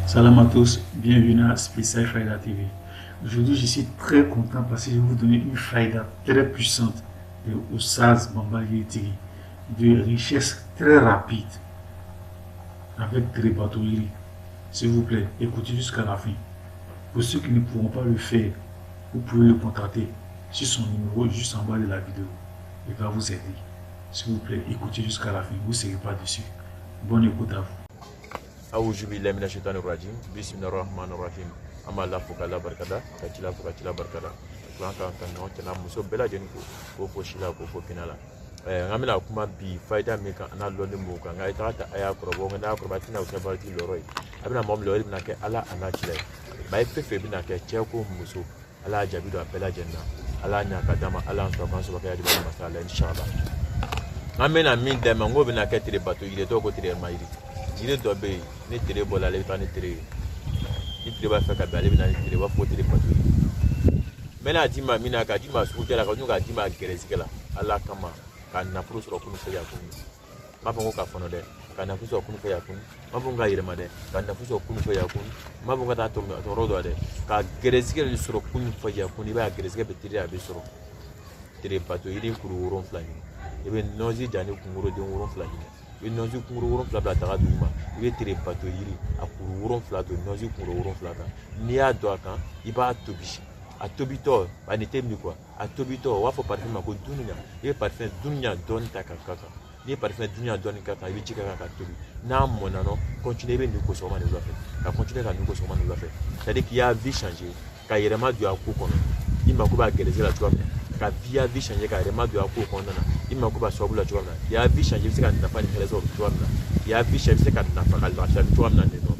Salam à tous, bienvenue à Spécial Faïda TV. Aujourd'hui, je suis très content parce que je vais vous donner une faïda très puissante de Oustaz Bamba Yiritigi, de richesse très rapide avec Trébato Yiri. S'il vous plaît, écoutez jusqu'à la fin. Pour ceux qui ne pourront pas le faire, vous pouvez le contacter sur son numéro juste en bas de la vidéo. Il va vous aider. S'il vous plaît, écoutez jusqu'à la fin, vous ne serez pas déçus. Bonne écoute à vous. Awuzu billahi mina shaitani rajim. Bismillahir rahmanir rahim. An b'a la fo k'Ala barikada, ka cila fo ka cila barikada, ka tila k'an ka ɲɔgɔn cɛla muso bɛɛ lajɛlen ko k'o fo si la k'o fo kɛnɛ la. An bɛna kuma bi fayida min kan, an n'a lɔnni mun kan, nka i taga ta a y'a kɔrɔbɔ, nka n'a kɔrɔbɔ a tɛna o kɛ bariti lɔrɔ ye. A bɛna mɔgɔ min lɔ, e bɛna kɛ Ala a n'a cila ye. Ba ye fɛn fɛn bɛna kɛ cɛ ko muso, Ala y'a jaabi don a bɛɛ lajɛlen na. Ala y'a ɲa ka d'a ma, Ala y'an sɔrɔ k'an sɔrɔ kɛ yajiba masa la inshallah. An bɛna min d'a ma, n k'o bɛna kɛ tere bato yiri, dɔw ko tere ma yiri. Yiri dɔ bɛ yen, ni tere bɔla, ale bɛ taa ni tere ye. Ni tere b'a fɛ ka bɛn, ale bɛ na ni tere, u b'a fɔ ko tere bato yiri. N bɛna d'i ma min na, k'a d'i ma sugujɛ la, ka n'u k'a d'i ma gɛrɛsɛgɛ la, Ala kama, ka nafolo sɔrɔ kunun fɛ yakun. N b'a fɔ ko ka fɔnɔ dɛ, ka nafolo sɔrɔ kunun fɛ yakun. N b'a fɔ ko ka yɛlɛma dɛ, ka nafolo sɔrɔ kunun fɛ yakun. N b'a fɔ ko ka taa tɔɔrɔ dɔ dɛ, ka gɛrɛsɛgɛ de sɔrɔ kunun fɛ yakun. I b'a ye gɛrɛsɛgɛ bɛ teliya, a bɛ sɔrɔ. Tere bato yiri kuru 7 ɲini. I bɛ nɔnsi ja ni kunkoro den 7 ɲini. I bɛ nɔnsi kunkoro 7 bila daga duguma. I bɛ tere bato yiri a kuru 7 don nɔnsi kunkoro 7 kan. N'i y'a don a kan, i b'a tobi. A tobitɔ, a nin tɛ min kuwa. A tobitɔ, u b'a fɔ parfum ma ko dunuya. I bɛ parfum dunuya dɔɔni ta ka k'a kan. N'i ye parfum dunuya dɔɔni k'a kan, i bɛ ji k'a kan ka tobi. N'a mɔnna nɔ, continue, i bɛ nin ko sɔgɔma ni wula fɛ. Ka continuer ka nin ko sɔgɔma ni wula fɛ. C'est à dire k'i y'a vie changer, ka yɛlɛma don a ko kɔnɔ. I mako b'a gɛrɛsɛgɛ la cogoya min na, ka vie changer, ka yɛlɛma don a ko kɔnɔna na. I mako b'a sababu la cogoya min na, k'i y'a vie changer, i bɛ se ka nafa ni hɛrɛ sɔrɔ cogoya min na. K'i y'a vie changer, i bɛ se ka nafa ka lafiya cogoya min na nin nɔ.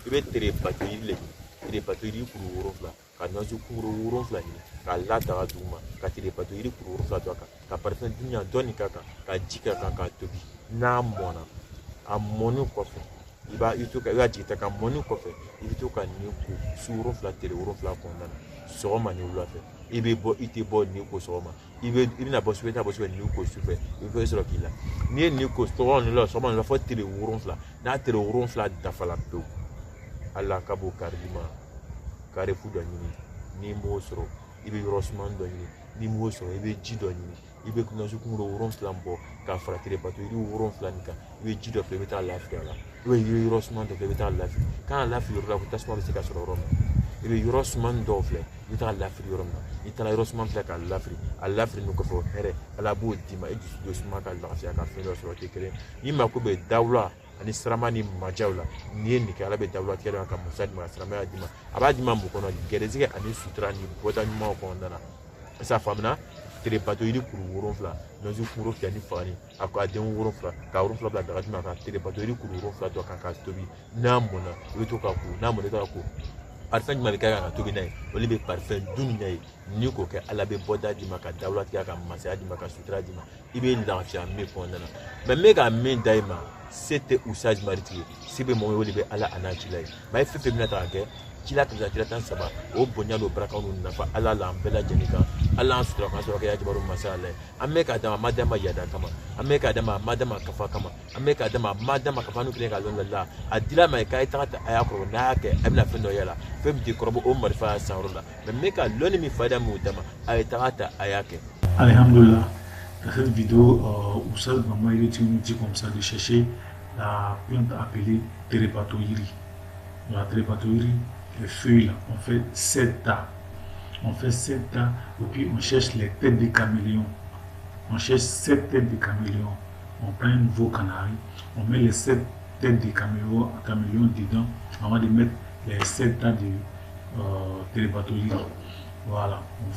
I bɛ tere bato yiri de ɲini. Tere bato yiri kuru 7, ka nɔnsi kunkuru 7 ɲini, k'a la daga duguma, ka tere bato yiri kuru 7 don a kan, ka parfum dunya dɔɔni k'a kan, ka ji k'a kan k'a tobi. N'a mɔnna, a mɔni kɔfɛ, i b'a i to ka i b'a jigin ta ka mɔni kɔfɛ, i bɛ to ka nin ko su 7 tere 7 kɔnɔna na, sɔgɔma ni wula fɛ. I bɛ bɔ, i tɛ bɔ nin ko sɔgɔma, i bɛna bɔ sufɛ, i tɛna bɔ sufɛ, nin ko sufɛ, i bɛ sɔrɔ k'i la. N'i ye nin ko sɔgɔma ni wula, sɔgɔma ni wula fɔ tere 7, n'a tere 7 dafala pewu, Ala ka b'o kari ma. Kari fu dɔ ɲini, n'i m'o sɔrɔ, i bɛ yɔrɔ suman dɔ ɲini, n'i m'o sɔrɔ, i bɛ ji dɔ ɲini, i bɛ nɔnsi kunkuru 7 bɔ k'a fara tere bato yiri 7 nin kan, i bɛ ji dɔ filɛ, i bɛ taa lafili a la, i bɛ yɔrɔ suman dɔ filɛ, i bɛ taa lafili. Kan ka lafili yɔrɔ la ko tasuma bɛ se ka sɔrɔ yɔrɔ min na, i bɛ yɔrɔ suman dɔw filɛ, i bɛ taa lafili yɔrɔ min na. N'i taara yɔrɔ suman filɛ k'a lafili, a lafili nin kɔfɛ, o hɛrɛ Ala b'o d'i ma, i dusu bɛ suma ka lafiya ka fɛn dɔ sɔrɔ, o tɛ kelen. N'i mako bɛ dawula ani sirama ni majaw la, n'i ye nin kɛ, Ala bɛ dawula tigɛ dɔ ka musa d'i ma, ka siramaya d'i ma. A b'a d'i ma mun kɔnɔ? Gɛrɛsɛgɛ ani sutura ni bɔda ɲumanw kɔnɔna na. Sa faamuna? Tere bato yiri kuru 7, nɔnsi kunkuru fila ni fagani, a ko a den 7, ka 7 bila daga duguma, ka tere bato yiri kuru 7 don a kan k'a tobi. N'a mɔnna, i bɛ to k'a ko, n'a mɔnna, i bɛ to k'a ko. Parfum jumɛn bɛ kɛ ka tobi n'a ye? Olu bɛ parfum dunuya ye. N'i k'o kɛ, Ala bɛ bɔda d'i ma, ka dawula tigɛ, ka masaya d'i ma, ka sutura d'i ma. I bɛ lafiya min kɔnɔna na. Mɛ n bɛ ka min da i ma, se tɛ Oustaz Maritigi ye, se bɛ mɔgɔ ye, o de bɛ Ala a n'a cila ye. Maa ye fɛn fɛn bɛna ta ka kɛ cila kɛmɛ kira 13, o bonya n'o barika n'o nafa Ala la an bɛɛ lajɛlen kan. Ala y'an sutura k'an sɔrɔ kɛ yajibaru masa Ala ye. An bɛ k'a d'a ma, a ma d'a ma yada kama, an bɛ k'a d'a ma, a ma d'a ma kafa kama, an bɛ k'a d'a ma, a ma d'a ma kafa n'u kelen k'a lɔn la. A dila ma k'a ye taga ta a y'a kɔrɔbɔ, n'a y'a kɛ, a bɛna fɛn dɔ y'a la, fɛn min tɛ kɔrɔbɔ o marifa san yɔrɔ la. Mɛ n bɛ ka lɔnni min fayida min d'a ma, a ye taga ta a y'a kɛ. Alhamdulillah. Dans cette vidéo, Oustaz Bamba Yiritigi nous dit comme ça de chercher la plante appelée Terebato Yiri. La Terebato Yiri, les feuilles là, on fait 7 tas. On fait 7 tas et puis on cherche les têtes de caméléon. On cherche 7 têtes de caméléon. On prend un nouveau canari, on met les 7 têtes de caméléon dedans avant de mettre les 7 tas de Terebato Yiri. Voilà, on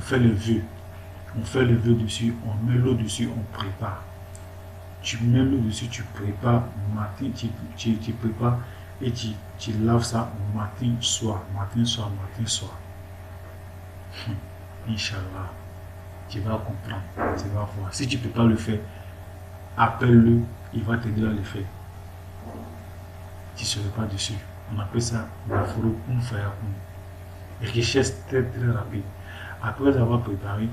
fait le vœu. On fait le vœu dessus, on met l'eau dessus, on prépare. Tu mets l'eau dessus, tu prépares matin, tu prépares et tu laves ça matin, soir, matin, soir, matin, soir. Inch'Allah, tu vas comprendre, tu vas voir. Si tu ne peux pas le faire, appelle-le, il va t'aider à le faire. Tu ne seras pas dessus. On appelle ça la kun fayakun. Richesse très très rapide. Après avoir préparé,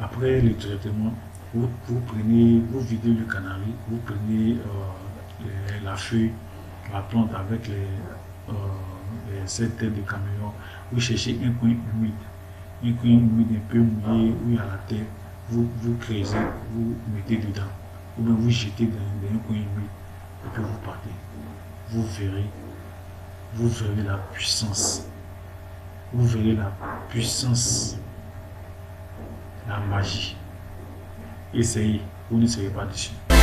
après le traitement, vous prenez, vous videz le canari, vous prenez la feuille, la plante avec les cette tête de caméléon. Vous cherchez un coin humide, un coin humide un peu mouillé où il y a la terre. Vous creusez, vous mettez dedans, ou bien vous jetez dans un coin humide et puis vous partez. Vous verrez la puissance. Vous verrez la puissance, la magie. Essayez, vous ne serez pas déçus.